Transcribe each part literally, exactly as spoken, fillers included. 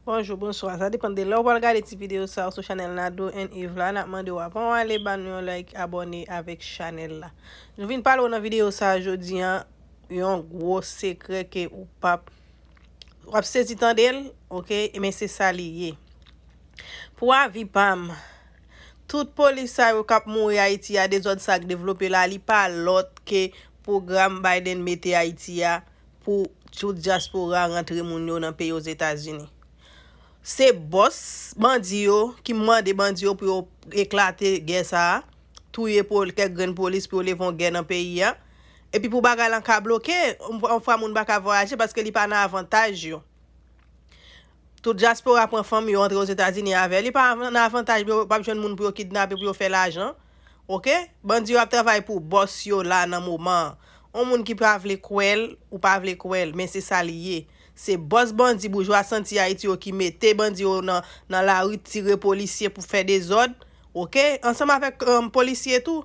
Bonjou, bonswa. Sa depann de lè w pral gade ti videyo sa yo sou chanèl Nado and Eve la. N ap mande w avan w ale ba nou yon like, abòne avèk chanèl la. Nou vin pale w nan videyo sa a jodi a, yon gwo sekrè ke ou p ap, w ap sezi tande l, oke? Men se sa li ye. Pou avi pa m, tout polis sa yo k ap mouri Ayiti a, dezòd sa k devlope la, li pa lòt ke pwogram Biden mete Ayiti a pou tout dyaspora rantre moun yo nan peyi Ozetazini. Se bòs bandi yo ki mande bandi yo pou yo eklate gè sa a, touye pol-, kèk grenn polis pou yo leve yon gè nan peyi a. Epi pou bagay lan ka bloke, yon fwa moun pa ka vwayaje paske li pa nan avantaj yo. Tout dyaspora pran fanmi yo antre Ozetazini avè li, pa nan avantaj yo, p ap jwenn moun pou yo kidnape, pou yo fè lajan. Oke? Bandi yo ap travay pou bòs yo la nan moman an. On moun ki pa vle kwè l, ou pa vle kwè l, men se sa li ye. Se bòs bandi boujwa santi Ayiti yo ki mete bandi yo nan, nan lari, tire polisye pou fè dezòd. Oke? Ansanm avèk, um, polisye tou.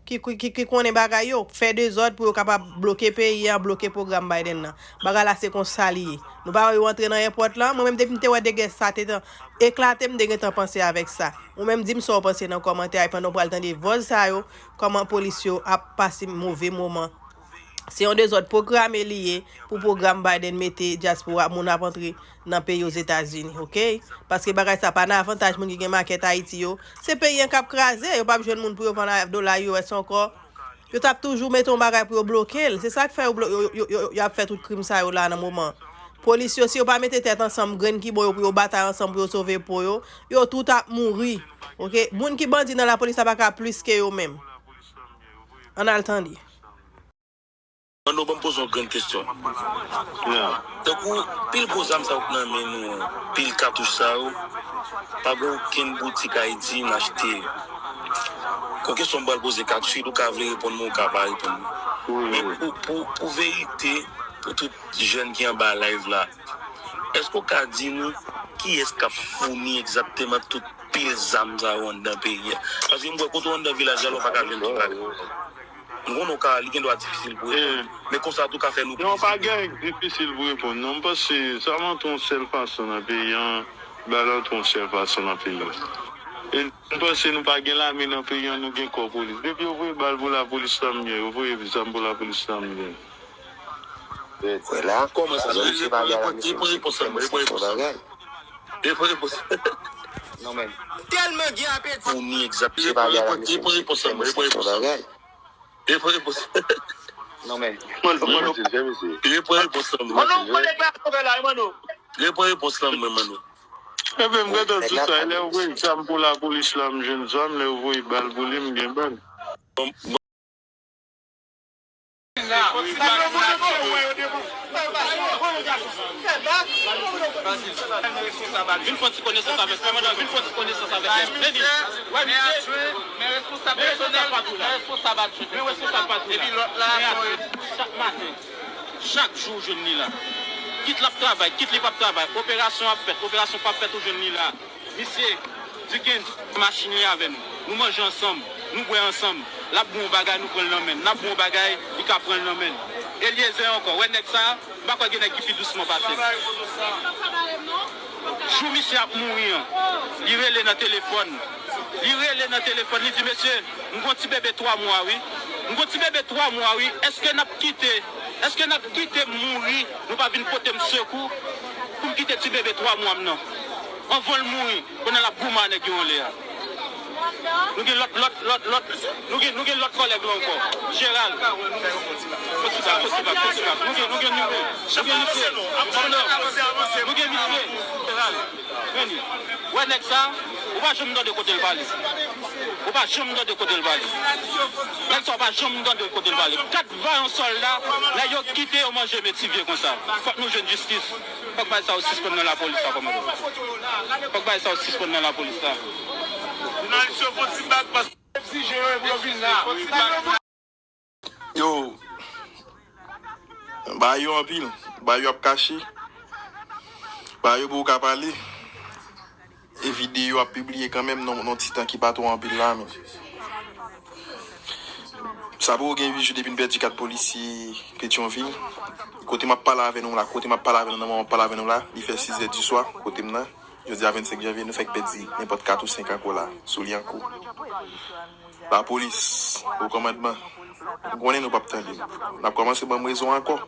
Ki, ki, ki, ki konnen bagay yo, fè dezòd pou yo kapab bloke peyi a, bloke pwogram Biden nan. Bagay la se konsa li ye. Nou pa wè yo antre nan èpòt lan. Mwen menm depi m te wè de gè sa te tan eklate, m te gentan panse avèk sa. Ou menm di m sa w panse nan kòmantè a, pandan w pral tande vòz sa yo, kòman polis yo ap pase move moman. Se yon dezòd pwograme li ye pou pwogram Biden mete dyaspora moun ap antre nan peyi Ozetazini, oke? Paske bagay sa pa nan avantaj moun ki gen makèt Ayiti yo. Se peyi an k ap kraze, yo p ap jwenn moun pou yo vann a dola U S ankò. Yo t ap toujou mete yon bagay pou yo bloke l. Se sa k fè yo, blo-, yo, yo, yo, yo ap fè tout krim sa yo la nan moman. Polis yo, si yo pa mete tèt ansanm, grenn ki bon yo pou yo batay ansanm pou yo sove po yo, yo tout ap mouri. Oke? Moun ki bandi nan lapolis la pa ka plis ke yo menm. Ann al tande. Mano, ban m poze yon grenn kesyon. Tankou pil gwo zam sa yo k nan men nou an, pil katouch sa yo, pa gen okenn boutik Ayiti n achte. Kon kesyon m pral poze, Katouch, ou ka vle reponn mwen, ou ka pa reponn mwen. Men pou, pou, pou verite, pou tout jèn ki anba live la, èske w ka di nou kiyès k ap founi egzakteman tout pil zam sa yo anndan peyi a? Paske m kwè kote w anndan vilaj la, ou pa ka jwenn tout bagay. M konnen w ka, li gen dwa difisil pou reponn. Men konsa tou ka fè nou plizyè. Non, pa gen difisil pou reponn. Non, m panse sa m antre yon sèl fason nan peyi an, bal antre yon sèl fason nan peyi an. E m panse nou pa gen lame nan peyi an, nou gen kò polis. Depi yo voye bal pou lapolis, sa m gen. Yo voye zam pou lapolis, sa m gen. Wè la, kòman sa? Reponn, reponn, reponn repons lan, reponn repons lan. Reponn repons. Non, men. Tèlman gen apeti. Founi egzakteman. Misye pa gen la, misye, reponn repons lan, reponn repons lan. Reponn repons. Non, men. Mano, Mano. Reponn repons lan, Mano. Mano, ou konn deklarasyon fè la, wi, Mano. Reponn repons lan, mwen, Mano. Ebyen, m gentan di sa, lè yo voye zam pou lapolis la, m jwenn zam, lè yo voye bal pou li, m gen bal. Vin fè yon ti konesans avèk, kòmandan, vin fè yon ti konesans avèk mwen. Vini. Wè, misye. Men responsab patou la. Men responsab adjwen. Men responsab patou la. Epi lòt la, chak maten. Chak jou, ou jwenn li la. Kit l ap travay, kit li p ap travay. Operasyon ap fèt, operasyon p ap fèt, ou jwenn li la. Misye, Dickens, machin li avè nou. Nou manje ansanm, nou bwè ansanm. L ap bon bagay, nou pran l nan men l. N ap bon bagay, li ka pran l nan men l. Eliezer ankò, wè nèg sa, m pa kwè gen nèg ki pi dousman pase l. Jou misye ap mouri an, li rele nan telefòn. Li rele nan telefòn, li di, "Mesye, m gon ti bebe twa mwa, wi. M gon ti bebe twa mwa, wi. Èske n ap kite, èske n ap kite m mouri, nou pa vin pote m sekou, pou m kite ti bebe twa mwa m nan?" Anvan l mouri, kounye a l ap goumen a nèg yo anlè a. Nou gen lòt, lòt, lòt, lòt, nou gen, nou gen lòt kòlèg la ankò. Jeral. Fò ti bak, fò ti bak, fò ti bak. Nou gen, nou gen, nou gen, nou gen misye. Nou gen misye. Jeral. Vini. Wè nèg sa, ou pa janm tande kote l pale. Ou pa janm tande kote l pale. Nèg sa, ou pa janm tande kote l pale. Kat vayan sòlda, lè yo kite yo manje metivye konsa. Fòk nou jwenn jistis. Fòk bagay sa yo sispann nan lapolis la, kòmandan. Fòk bagay sa yo sispann nan lapolis la. Jounalis yo fò ti bak paske eksijen yo pou yo vin la. Yo, ba yo anpil, ba yo ap kache, ba yo pou yo ka pale. E videyo ap pibliye kanmenm nan, nan ti tan ki pa twò anpil la, men. Sa poko gen uit jou depi n pèdi kat polisye Petyonvil. Kote m ap pale avè nou la, kote m ap pale avè nou nan moman m ap pale avè nou la, li fè sis è di swa, kote m nan. Jodi a vennsenk janvye, nou fèk pèdi nenpòt kat ou senk ankò la, sou Lyankou. Lapolis, o kòmandman, nou konnen nou p ap tande m. N ap kòmanse ban m rezon ankò.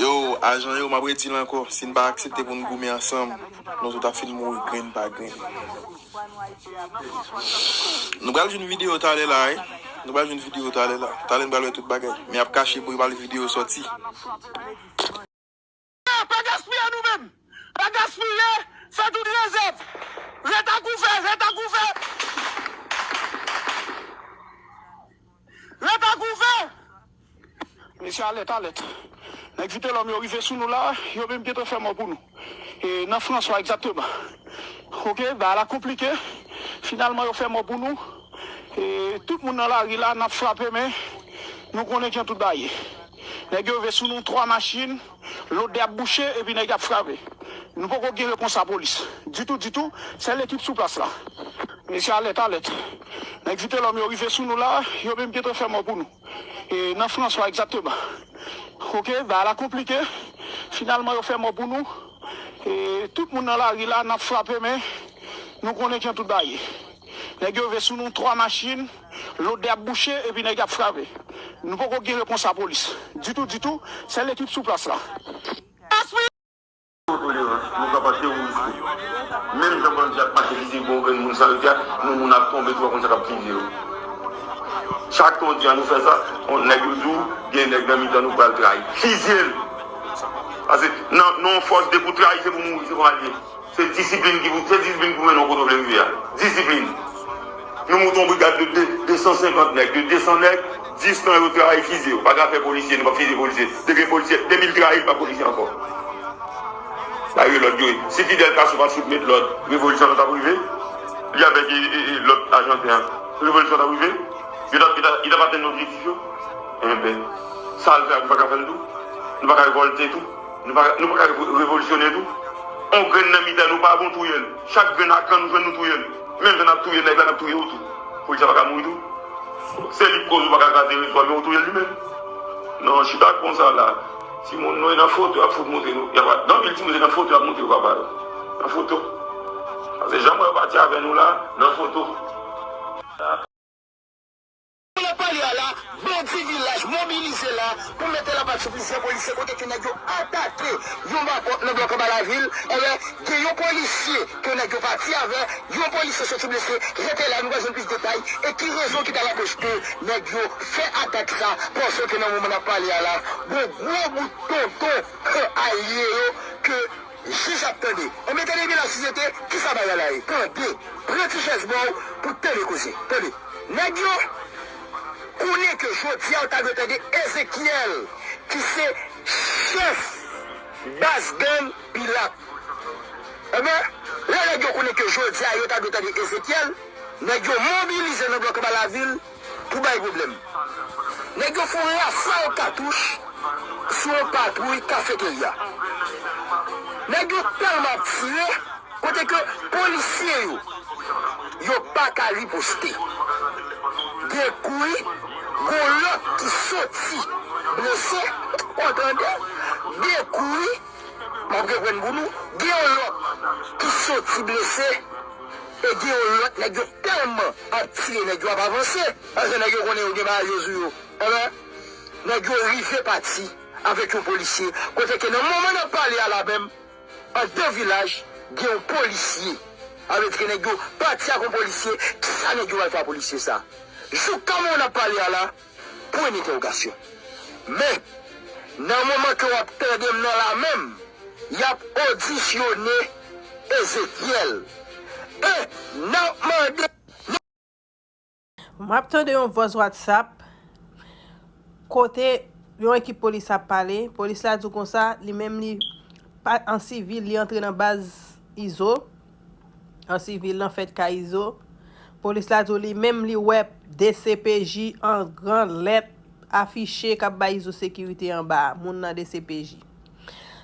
Yo, ajan yo, m ap redi l ankò, si n pa aksepte pou n goumen ansanm, nou tout ap fin mouri grenn pa grenn. Nou pral jwenn videyo talè la, wi. Nou pral jwenn videyo talè la. Talè n pral wè tout bagay. Men y ap kache pou yo pa lè videyo sòti. Pa gaspiye nou menm. Pa gaspiye, fè tout rezèv. Ret ak ouvè, ret ak ouvè. Ret ak ouvè. Mesye, alèt, alèt. Nèg Vitelòm yo rive sou nou la, yo menm gentan fè mò pou nou. E, nan Franswa, egzakteman. Oke, bagay la konplike. Finalman, yo fè mò pou nou. E, tout moun nan lari la, n ap frape, men nou konnen jan tout bagay ye. Nèg yo rive sou nou, twa machin, lòt de ap bouche, epi nèg ap frape. Nou poko gen repons lapolis. Ditou, ditou, sèl ekip sou plas la. Mesye, alèt, alèt. Nèg Vitelòm yo rive sou nou la, yo menm gentan fè mò pou nou. E, nan Franswa, egzakteman. Oke, bagay la konplike. Finalman, yo fè mò pou nou. E, tout moun nan lari la, n ap frape, men nou konnen jan tout bagay ye. Nèg yo rive sou nou, twa machin, lòt de ap bouche, epi nèg ap frape. Nou poko gen repons lapolis. Ditou, ditou, sèl ekip sou plas la. Tolerans, nou ka pa teworizye. Menm jan bandi ap mache fizye gwo grenn moun san rete a, nou moun ap tonbe tou, pa konn sa k ap fizye yo. Chak tan w di a nou fè sa, on nèg yo di w, gen nèg nan mitan nou pral trayi. Fizye l! Paske nan, nan yon fòs de pou trayi, se pou mouri, se kòman l ye. Se disiplin ki pou, se disiplin ki pou mennen w kote w vle rive a. Disiplin. Nou monte yon brigad de de, de san senkant nèg, de de san nèg, dis tan yo trayi fizye yo. Pa gen afè polisye, nou p ap fizye polisye. Depi gen polisye, depi l trayi, l pa polisye ankò. Sa yo lòd yo ye. Si Fidel Castro pa t fout met lòd, revolisyon an t ap rive. Li avèk e, e, e, lòt ajanten an. Revolisyon an t ap rive. Yo t ap, yo t ap, yo t ap atenn objektif yo. Enben, sa l fè a, nou pa ka fè l tou? Nou pa ka revòlte tou? Nou pa, nou pa ka revo-, revolisyone tou? On grenn nan mitan nou pa bon touye l. Chak grenn a kann nou jwenn nou touye l. Menm jan n ap touye nèg la, n ap touye w tou. Polis la pa ka mouri tou? Se li k koz ou pa ka kraze rezo a, men ou touye l li menm. Non, chita ak konsa la. Timoun nou nan foto y ap fout montre nou. Y ap, gen anpil timoun se nan foto y ap montre yo papa yo. Nan foto. Paske jan mwen pati avè nou la, nan foto. Moun ap pale a la, bandi vilaj mobilize la pou mete lapat sou plizyè polisye kote ke nèg yo atake yon bakòp nan blòk anba lavil. Ebyen, gen yon polisye ke nèg yo pati avè, yon polisye soti blese, rete la, nou pral jwenn plis detay e ki rezon ki ta lakoz ke nèg yo fè atak sa, paske nan moman n ap pale a la, gon gwo bout tonton alye yo ke jij ap tande. Ebyen, tande byen la, sosyete, kisa bagay la ye? Tande, pran ti chèz ba w pou tande koze. Tande. Nèg yo konnen ke jodi a, yo ta dwe tande Ezekyèl, ki se chèf baz gang Pilat. Ebyen, lè nèg yo konnen ke jodi a, yo ta dwe tande Ezekyèl, nèg yo mobilize nan blòk anba lavil pou bay pwoblèm. Nèg yo fè yon rafal katouch sou yon patwouy kafeterya. Nèg yo tèlman ap tire, kote ke polisye yo, yo pa ka riposte. Gen kouri, gon lòt ki soti blese, w tande? Gen kouri, m ap reprann pou nou, gen yon lòt ki soti blese, e gen yon lòt, nèg yo tèlman ap tire, nèg yo ap avanse, paske nèg yo konnen yo gen bagay yo sou yo. Enben, nèg yo rive pati avèk yon polisye, kote ke nan moman n ap pale a la menm, anndan vilaj, gen yon polisye. Sa vle di ke nèg yo pati ak yon polisye, kisa nèg yo pral fè a polisye sa? Jouka moman n ap pale a la, pwen entèwogasyon. Men, nan moman ke w ap tande m nan la menm, y ap odisyone Ezekyèl. E n ap mande. M ap tande yon vòs WhatsApp kote yon ekip polis ap pale. Polis la di w konsa, li menm li pa an sivil, li antre nan baz Izo. An sivil nan fèt kay Izo. Polis la di w li menm li wè D C P J an gran lèt afiche k ap bay Izo sekirite anba a, moun nan D C P J.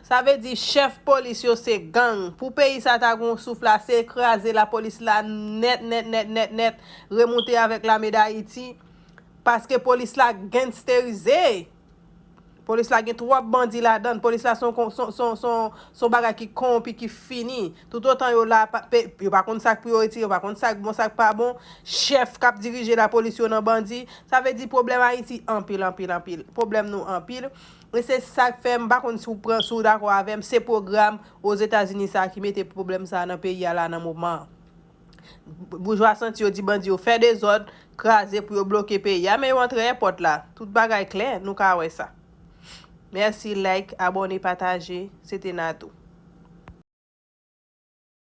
Sa vle di chèf polis yo se gang. Pou peyi sa ta gon souf la, se kraze lapolis la nèt, nèt, nèt, nèt, nèt, remoute avèk lame Dayiti. Paske polis la gangsterize. Polis la gen twòp bandi ladan l. Polis la se yon bagay ki kowonpi, ki fini. Toutotan yo la, yo pa konn sa k priyorite, yo pa konn sa k bon, sa k pa bon. Chèf k ap dirije lapolis yo nan bandi. Sa vle di pwoblèm Ayiti anpil, anpil, anpil. Pwoblèm nou anpil. E se sa k fè m pa konn si w pran, si w dakò avè m, se pwogram Ozetazini sa a ki mete pwoblèm sa a nan peyi a la nan moman an. Boujwa santi yo di bandi yo fè dezòd, kraze pou yo bloke peyi a, men yo antre èpòt la. Tout bagay klè, nou ka wè sa. Mèsi, like, abòne, pataje. Se te Natou.